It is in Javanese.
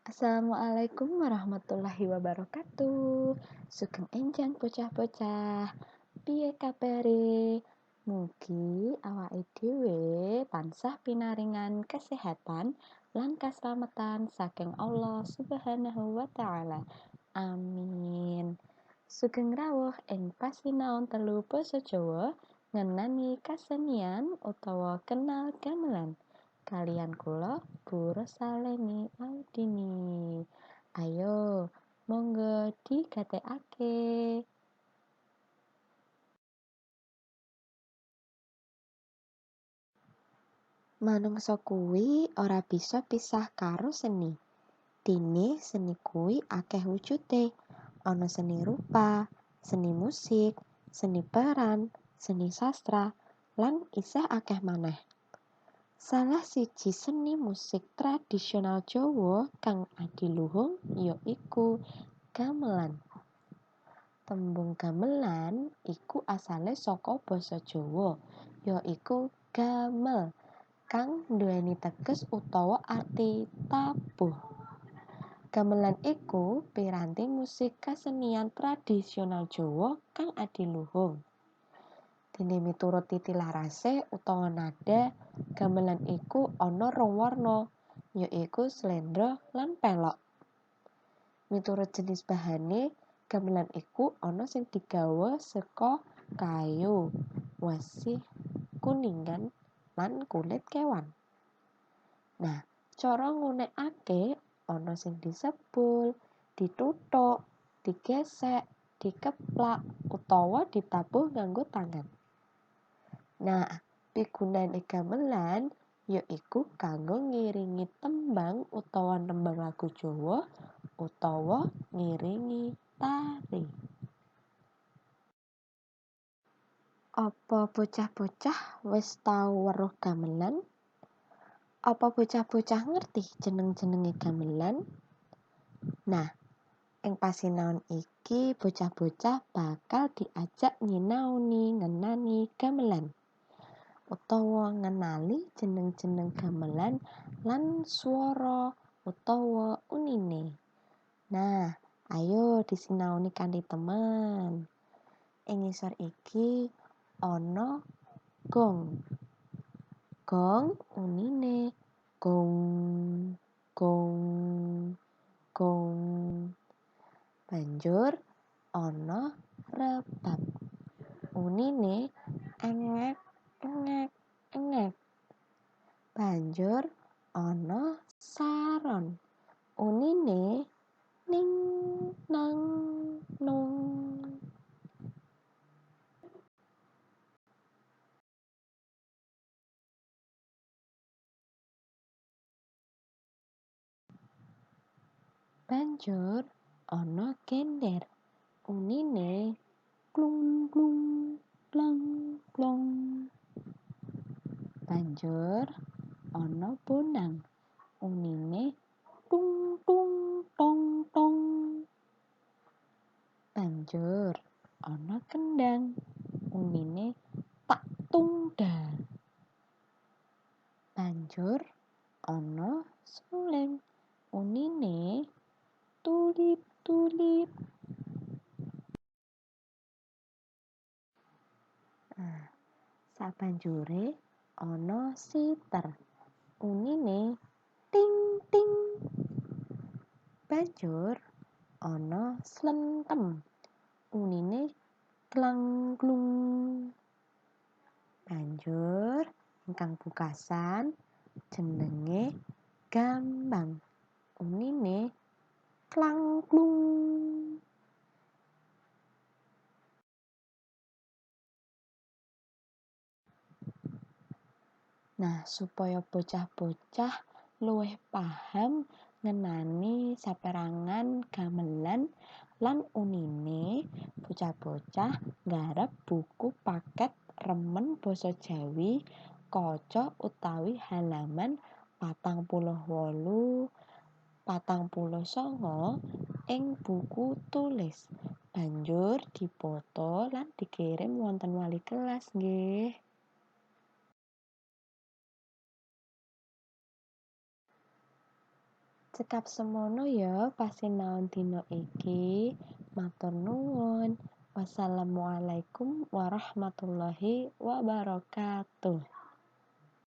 Assalamualaikum warahmatullahi wabarakatuh. Sugeng enjang bocah-bocah. Piye kabare? Mugi awake dhewe tansah pinaringan kesehatan lan kaslametan saking Allah Subhanahu wa taala. Amin. Sugeng rawuh ing pasinaon telu basa Jawa ngenani kasenian utawa kenal gamelan. Kalian kula Bu Rosaleni Audini. Ayo, monggo digatekake. Manungsa kuwi ora bisa pisah karo seni. Dene seni kuwi akeh wujude. Ana seni rupa, seni musik, seni peran, seni sastra, lan isih akeh maneh. Salah siji seni musik tradisional Jawa kang adiluhung ya iku gamelan. Tembung gamelan iku asale saka basa Jawa, ya iku gamel, kang nduweni teges utawa arti tabuh. Gamelan iku piranti musik kasenian tradisional Jawa kang adiluhung. Dene miturut titi larase utawa nada, gamelan iku ana rong warna, yaiku slendra lan pelok. Miturut jenis bahane, gamelan iku ana sing digawe saka kayu, wesi, kuningan, lan kulit kewan. Nah, cara ngunekake ana sing disebul, dituthuk, digesek, dikeplak, utawa ditabuh nganggo tangan. Nah, pigunane gamelan yaiku kanggo ngiringi tembang utawa nembang lagu Jawa utawa ngiringi tari. Apa bocah-bocah wis tau weruh gamelan? Apa bocah-bocah ngerti jeneng-jenenge gamelan? Nah, ing pasinaon iki bocah-bocah bakal diajak nyinaoni ngenani gamelan utawa ngenali jeneng-jeneng gamelan lan swara utawa unine. Nah, ayo disinaoni kanthi temen. Ing ngisor iki ana gong. Gong unine gong gong gong. Banjur ana rebab. Unine engek engek engek. Banjur ana saron. Unine ning nang nung. Banjur ana gender. Unine klung klung klang klong. Banjur ana bonang. Unine tung tung tong tong. Banjur ana kendang. Unine tak tung da. Banjur ana suling. Unine tulip tulip. Nah, sabanjure ana siter. Unine ting ting. Banjur ana slentem. Unine klang klung. Banjur ingkang pungkasan jenenge gambang. Unine klang klung. Nah, supaya bocah-bocah luwih paham ngenani saperangan gamelan lan unine, bocah-bocah nggarap buku paket remen basa Jawi kaca utawi halaman 48, 49 ing buku tulis. Banjur dipoto lan dikirim wonten wali kelas nggih. Cekap semono ya pasinaon dina iki. Matur nuwun. Wassalamualaikum warahmatullahi wabarakatuh.